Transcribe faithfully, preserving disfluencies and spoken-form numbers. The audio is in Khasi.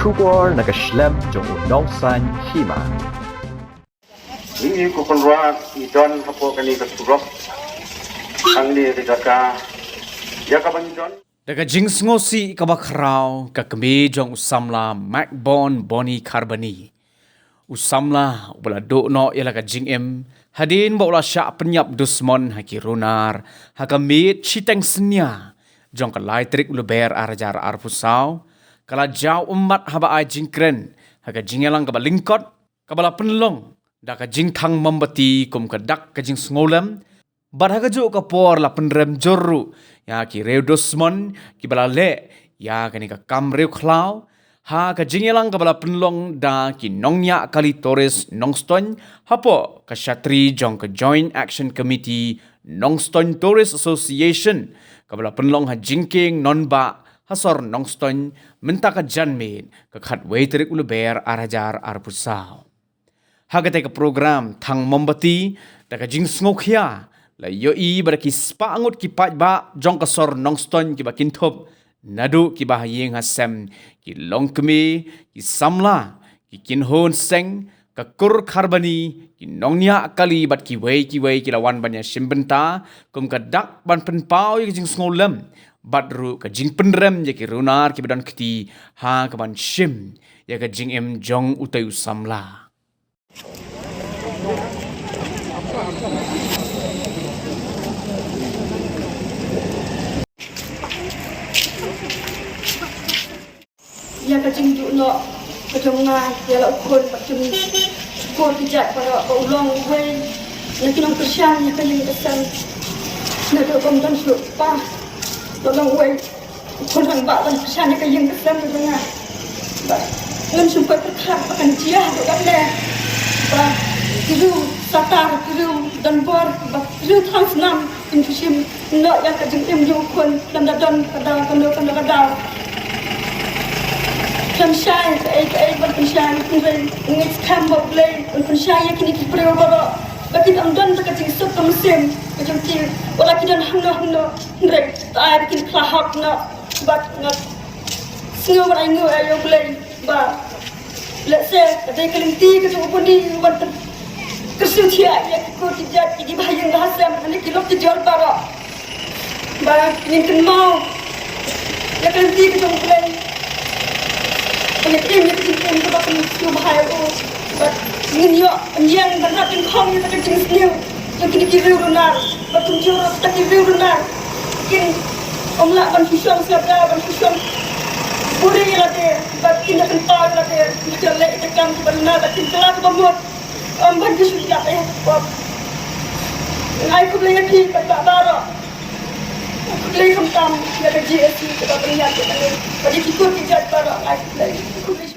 Khubor na ka shlem jong u nongsan hima. Ngi ko Conrad i don hapoh kane ka surok. Hangne ka jaka ïa ka ban don. Da ka jingsngewsih kaba khraw ka kmie jong u samla Macbon Boni Kharbani, u samla uba la duh noh ïa la ka jingim hadien ba u la shah pynïap dusmon ha ki runar ha ka miet shiteng synñia jong ka lai tarik u Lber ar hajar arphew saw, ka la jaw ummat haba ai jingkren ha ka jingïalang kaba lyngkot kaba la pynlong da ka jingthang mombati kum ka dak ka jingsngewlem. Bad ha kajuh ka por la pynrem jur ruh ïa ki riew dusmon kiba la leh ïa kane ka kam riew khlaw ha ka jingïalang kaba la pynlong da ki nongñiah kali tourist Nongstoiñ hapoh ka shatri jong ka Joint Action Committee Nongstoiñ Tourist Association, kaba la pynlong ha jingkieng nongbah ha sor Nongstoiñ mynta ka janmiet ka khatwei tarik u Lber ar hajar arphew saw. Ha katei ka program thang mombati da ka jingsngewkhia la ïohi ba da ki spah ngut ki paidbah jong ka sor Nongstoiñ kiba kynthup naduh kiba ha ïing ha sem, ki longkmie, ki samla, ki kynhun seng, ka kur Kharbani, ki nongñiah kali bad kiwei kiwei ki la wan ban ïa shim bynta kum ka dak ban pynpaw ïa ka jingsngewlem bad ruh ka jingpynrem ïa ki runar kiba don kti ha ka ban shim ïa ka jingim jong utei u samla. Ïa ka jingduh noh ka jong nga ïa la u khun bad jong ki kor ki jait baroh ba u long uwei na ki nongkyrshan ïa ka ïing ka sem. Naduh ba ym don shuh pa, ba u long uwei u khun rangbah ban kyrshan ïa ka ïing ka sem ka jong nga. Ba ngam shym poi pyrkhat ba kan jia haduh katne. Ba ki riew satar, ki riew donbor, ba ki riew thaw snam kin shu shim noh ïa ka jingim jong u khun. Khlem da don ka daw kano kano ka daw. Khlem shai kaei kaei ban pynshai, hynrei ngi skhem ba U Blei un pynshai ïa kine ki briew baroh ba kin ym don ka jingsuk ka mynsiem ka jong ki. Wat la ki don hangno hangno, hynrei to ai ba kin khlad hok noh. Bad nga sngew ban ainguh ïa U Blei ba lehse ka dei ka lynti ka jong U Bani ban pynkyrsiew thiah ïa ki kur ki jait, ïa ki bahaïing bahasem, ïa ki lok ki jor baroh. Ba ngin kynmaw ïa ka lynti ka jong U Blei. Ba ngin im ïa ka jingim kaba kyrsiew bha ïa u. Ba ngin ïoh ban ïeng ban rat dyngkhong ïa ka jingsniew jong kine ki riew runar. Ba kumjuh ruh kita ki riew runar kin ym lah ban shu shong sngewbha, ban shu shong buhrieh ïa lade, bad kin da pynpaw ïa lade, kin da leh ïa ka kam kaba nar, bad kin kylla kaba mut. Ym ban shu ïap eh pop. Nga ai khublei ïa phi paidbah baroh. Khublei khamtam ïa ka G S C kaba pynïaid ïa kane, bad ïa ki kur ki jait baroh nga ai khublei. Khublei.